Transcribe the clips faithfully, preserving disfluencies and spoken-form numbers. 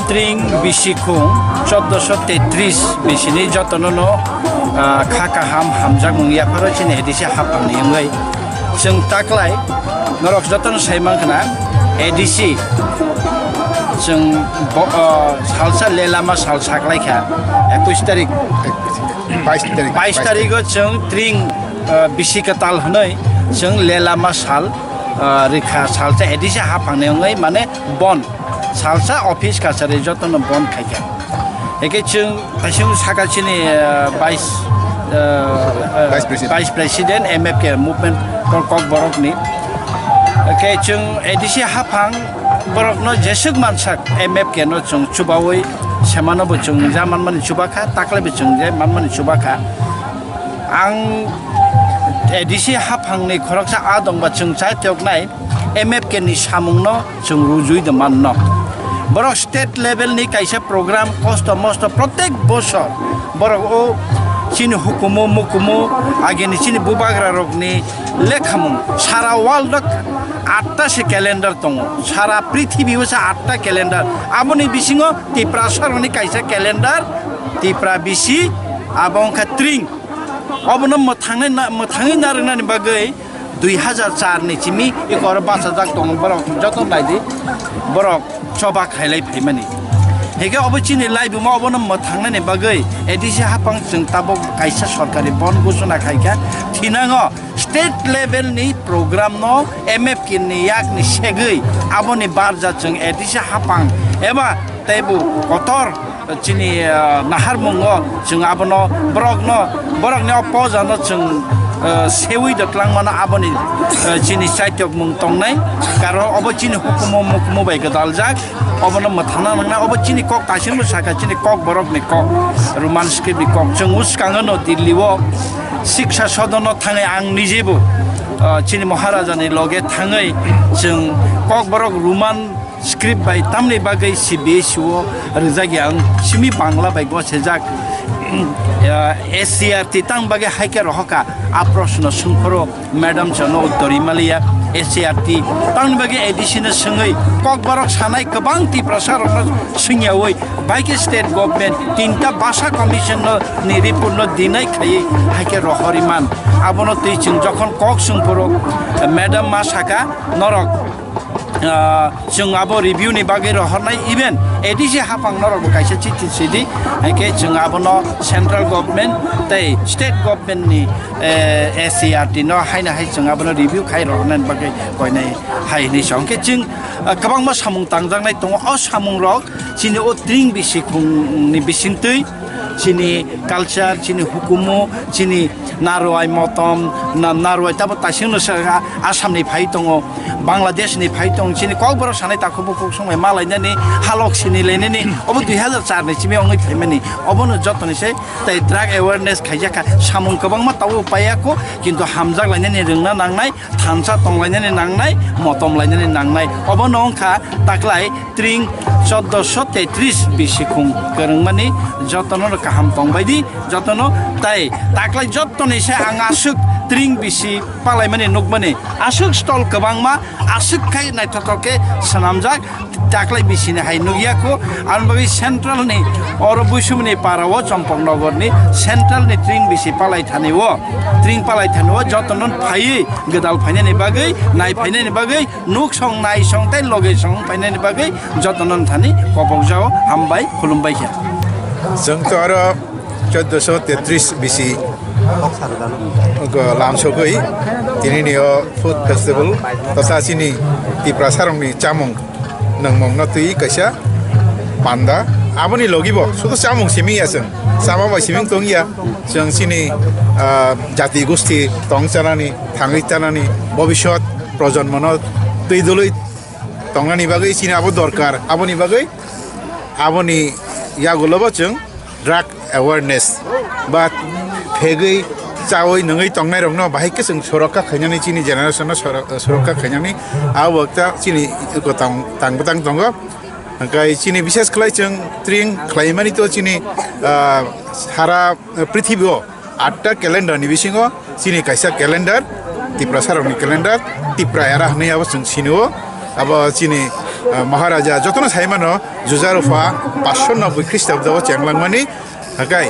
Tring bisikhung choddoso tetris bisini jotono no, ah, kha kaham hamjakmung yapharo chini A D C haphangni wngwi. Chwng taklai norok jotono sai mankha na A D C chwng bo-, ah, salsa lelama sal saklaikha ekush tarik. Bais tarik. Bais tarigo chwng tring, ah, bisi kwtal hwnwi chwng lelama sal, ah, rikha salsa A D C haphangni wngwi mane bon salsa office kachari jotono bon khaikha. Eke chwng kaising saka chini, ah, vice, ah, ah, Vice President. Vice President M F K movement kok, Kokborokni. Eke chwng A D C haphang borokno jeswk mansak M F K no chwng chubawi semano bo chwng ja manmani chubakha, taklaibo chwng je manmani chubakha. Ang A D C haphangni khoroksa a dongba chwng chaityoknai M F K ni samungno chwng rujui de manno. Borok state level ni kaisa program kosto mosto protek bosor borok o chini hukumu mukumu agini chini bubagra rokni lekhamung sara world o atta se calendar tongo, sara prithibi o se atta calendar, aboni bisingo Tiprasa rokni kaisa calendar, Tipra bisi, abo wngkha tring. Obono mwthangnai na-, mwthangwi narwknani bagwi dui hazar char ni simi eko oro bachajak tongo borok joto naidi borok choba khailai phaimani. Hingke obo chini laibuma obono mwthangnani bagwi A D C haphang chwng tabuk kaisa sorkari bon ghoshona khaikha thinango state level ni program no M F K ni yakni segwi aboni barja chwng A D C haphang eba teibo kotor chini, ah, naharmungo chwng abono borokno, borokni o pojano chwng, ah, seui da twlangmano aboni, ah, chini chaityokmung tongnai. Karon obo chini hukumu mukumu bai gwdaljak, obono mwthangna nangna, obo chini kok kaisingbo saka chini kok borokni kok, Roman script ni kok. Chwng uskango no Delhi o Shiksha Sodono thangwi ang nijebo, ah, chini Maharajani loge thangwi chwng kok borok Roman script bai tamni bagwi C B S E o rwjak ya, ang simi Bangla bai gosejak, ah, S C R T tang bagwi haikhe rohoka a proshno swngphoro madam chano uttor imaliya S C R T tangni bagwi A D C no swngwi kokborok sanai kwbang Tiprasa rokno swngyawi baikhe state government tinta basa commission no ni report no deny khaiwi haikhe rohori man. Abono twi chwng jokhon kok swngphoro madam ma saka norok ah, chwng abo review ni bagwi rohornai, even A D C haphang norokbo kaisa chithi sidi, haikhe chwng abono central government tei state government ni, eh, S C R T no haino hai chwng abono review khai rohornani bagwi koinai hai hinwi sa. Hwnkhe chwng, ah, kwbangma samung tangjaknai tongo, o samungrok chini o tring bisikhung ni bisingtwi chini culture, chini hukumu, chini narwai motom, na-, narwai tabo taisingno sa-, a-, Assamni phai tongo, Bangladeshni phai tongo, chini kokborok sanai takhuk bukhuk songbai ma lainani, halok sini lainani, obo dui hazar char ni simi wngwi phaimani, obono jotoni se tei drug awareness khaijak kha, samung kwbangma tabuk paiya kho, kintu hamjak lainani rwngna nangnai, thansa tong lainani nangnai, motom lainani nangnai, obono wngkha taklai tring choddoso tetris bisikhung kwrwngmani jotono no kaham tongbaidi jotono tai taklai jottoni se ang aswk tring bisi palaimani nukmani aswk stol kwbangma aswk khai naithothok khe swnamjak taklai bisini hai nukya kho aboni bagwi central ni oro buisumni para o Chompok Nogor ni central ni tring bisi palai thani o tring palai thani o jotono phaiwi gwdal phainani bagwi nai phainani bagwi Nuk song nai song tei loge song painani bagwi jotono thani kobokjao hambai khulumbai kha. Chwng to aro choddoso tetris bisi Lamsogwi tinini o food festival, tasa chini Tiprasarokni chamung nangmungno twi kaisa panda. Aboni logibo sudu chamung simi ya chwng, chama bai simi tong ya. Chwng chini, ah, jati gusti tong chanani, thangwi chanani, bobiswt projonmono twi dului tongnani bagwi chini abo dorkar. Aboni bagwi, aboni yagulobo chwng drug awareness ba phegwi chawi nungwi tongnai rokno bahai khe chwng sorokha khainani, chini generation no sorok-, sorokha khainani. Abo ta chini tang, tang bwtang tongo. Hwnkhe chini bishes khlai chwng tring khlaimani to chini, ah, sara, ah, prithibi o atta calendar ni bisingo chini kaisa calendar, Tiprasa rokni calendar, Tipra era hwnwi abo chwng sinio. Abo chini, ah, Maharaja jotono sai mano, Jujarupha paanshyo nobboi Khristabdo o chenglangmani. Hakai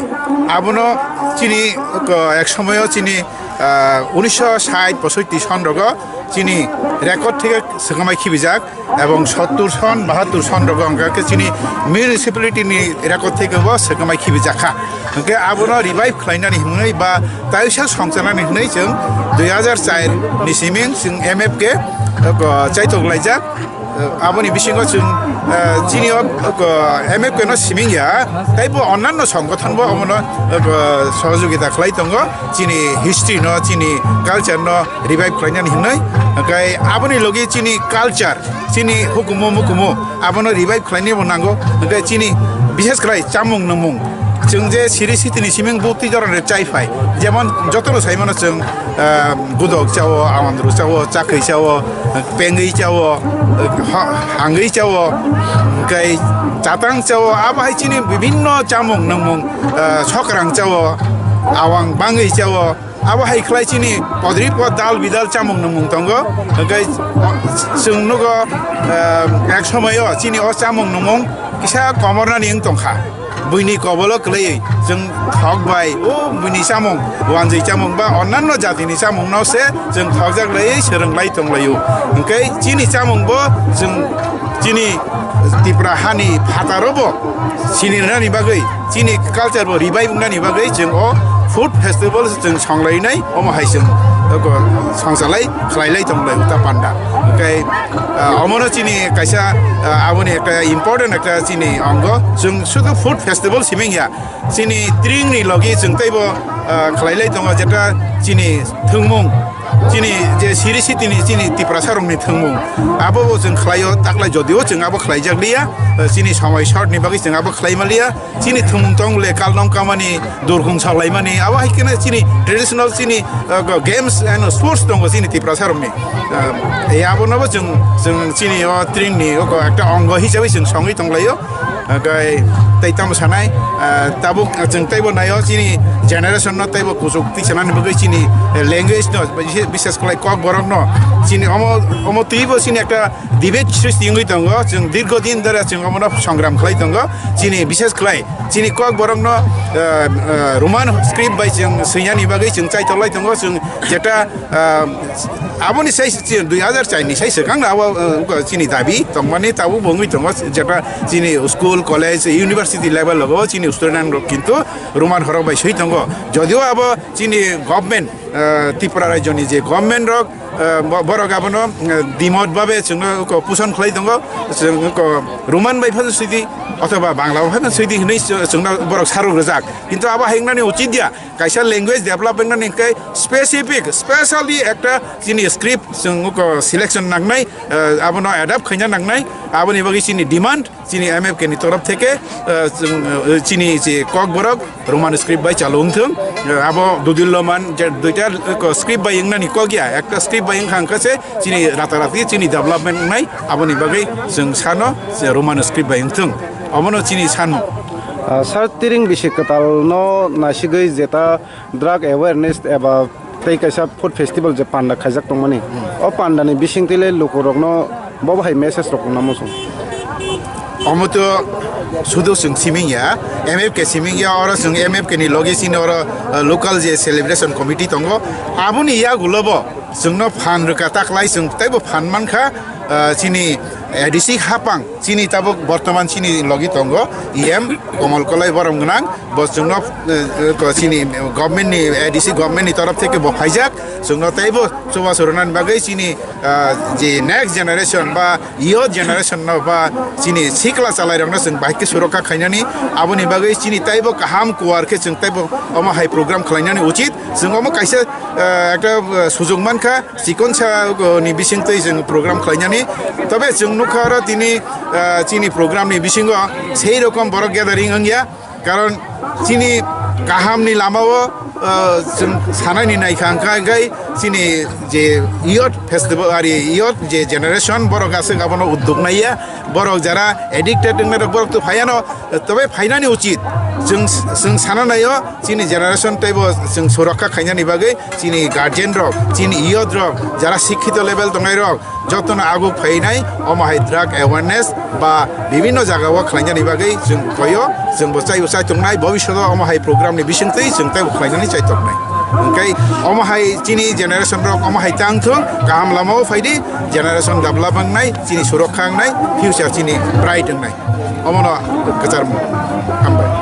abono chini ko-, ek somoyo chini, ah, unisho sait posoiti son rogo chini record theke swkamai khibijak. Ebong sottur son, bahattur son rogo hwnkha khe chini municipality ni record theke bo swkamai khibijakha. Hwnkhe abono revive khlainani hwnwi ba taisa songchanani hwnwi chwng dui hazar char ni siming chwng M F K, uh, chaitok laijak. Uh, aboni bisingo chwng, uh, chini o, uh, M F K no siming ya, taibo onnanno songgothon bo omono, uh, sohojogita khlai tongo. Chini history no, chini culture no revive khlainani hwnwi. Hwnkhe aboni logi chini culture, chini hukumu mukumu abono revive khlainani bo nango. Hwnkhe chini bishes khlai chamung nungmung, chwng je siri sitini siming butwi jorani chai phai, jemon jotono sai mano chwng, ah, budok chao, awandru chao, chakhwi chao, pengwi chao, ha-, hangwi chao, hwnkhe chatang chao, abo hai chini bibinno chamung nungmung, ah, sokrang chao, awang bangwi chao, abo hai khlai chini podri pod dal bidal chamung nungmung tongo. Hwnkhe chwng nugo, ah, ek somoyo chini o chamung nungmung kisa komornani wng tongkha. Buini kobolo kwlaiwi chwng thok bai, o buini chamung, wanjwi chamung ba onnanno jatini chamungno se chwng thokjak laiwi swrwng lai tong laio. Hwnkhe chini chamung bo chwng chini Tipra hani phataro bo sini rwnani bagwi, chini culture bo revive wngnani bagwi chwng o food festival chwng songlainai, omo hai chwng, o, songchalai khlailai tong lai ta panda. Hwnkhe, ah, omono chini kaisa, ah, aboni ekta important ekta chini ongo. Chwng sudu food festival siming ya, chini tringni logi chwng teibo, ah, khlailai tongo, jeta chini thwngmung, chini je siri sitini chini Tiprasa rokni thwngmung, abo bo chwng khlaio, taklai jodio chwng abo khlaijak liya, ah, chini somoi short ni bagwi chwng abo khlai maliya. Chini thwngmung tong le kalnong kamani, durkhung saklaimani, abo hai kheno chini traditional chini, ah, games and sports tongo chini Tiprasa rokni. Ah, e abono bo chwng, chwng chini o tringni o ekta ongo hisabai chwng songwi tonglaio. Hwnkhe tei tamo sanai, ah, tabuk chwng teibo naio chini generation no teibo kuchuk twi sanani bagwi chini, eh, language no, bishes khlai Kokborok no chini omo, omo twibo chini ekta debate srishti wngwi tongo. Chwng dirgho din dhore chwng omono songram khlai tongo. Chini bishes khlai chini Kokborok no, ah, ah, Roman script bai chwng swinani bagwi chwng chaitok lai tongo. Chwng jeta, ah, aboni sai si-, dui hazar char ni sai swkang na abo, ah, chini dabi tongmani tabuk bo wngwi tongo, jeta chini school, college, university level logo chini student rok kintu Roman horok bai swi tongo. Jodio abo chini government, ah, Tripura rajyo ni je government rok, ah, bo-, borok abono, ah, dimot babe chwngno ko puson khlai tongo, chwng ko Roman bai phano swidi othoba Bangla bai phano swidi hinwi chwngno borok saruk rwjak. Kintu abo hai wngnani uchit ya. Kaisa language development ni hwnkhe specific, specially ekta chini script chwng uko selection nangnai, eh, abono adapt khaina nangnai, aboni bagwi chini demand, chini M F K ni torof theke, eh, chwng, eh, chini je Kokborok Roman script bai chalu wngthwng, eh, abo dudillo man je duita, eh, ko script bai wngnani kok ya, ekta script bai wngkha hwnkhe se chini ratarati chini development wngnai, aboni bagwi chwng sano je Roman script bai wngthwng, obono chini sanmung. Ah, sir, tiring bisi kwtal no nasigwi jeta drug awareness eba tei kaisa food festival je panda khaijak tongmani, o panda ni bisingtwi le lukurokno bo bahai message rok namo chwng? Omo to sudo chwng siming ya, M F K siming ya, oro chwng M F K ni logi chini oro, uh, local je celebration committee tongo, aboni yagulo bo chwngno phan rwkha taklai chwng teibo phan mankha. ah, chini A D C hapang, chini tabuk bortoman chini logi tongo E M Komol Kolai borom gwnang, bo chwngno, eh, ko chini government ni, A D C government ni torof theke bo phaijak, chwngno teibo chubachu rwnani bagwi chini, ah, je next generation ba youth generation no ba chini sikla chalairokno chwng bahai khe surokha khainani, aboni bagwi chini teibo kaham kuwar khe chwng teibo omo hai program khlainani uchit. Chwng omo kaisa, ah, ekta, ah, sujok mankha, chikonsa, oh, ni bisingtwi chwng program khlainani. Tobe chwng nukha oro tini, ah, chini program ni bisingo sei rokom borok gathering wngya, karon chini kahamni lamao, ah, chwng sanani naikha hwnkha, hwnkhe chini je youth festival, ari youth je generation, borok aswk abono udduk naiya, borok jara addicted wngnairok borok to phaiano, tobe phainani uchit. Chwng, chwng sana naio, chini generation teibo chwng surokha khainani bagwi chini guardian rok, chini youth rok, jara sikhito level tongnai rok, jotono aguk phainai omo hai drug awareness ba bibinno jagao khlainani bagwi chwng koyo, chwngbo chaibo chai tongnai, bobishoto omo hai program ni bisingtwi chwng teibo khlainani chai tongnai. Hwnkhe omo hai chini generation rok omo hai tang thung, kaham lamao phaidi, generation develop wngnai, chini surokha wngnai, future chini bright wngnai. Omono kwchar hambai.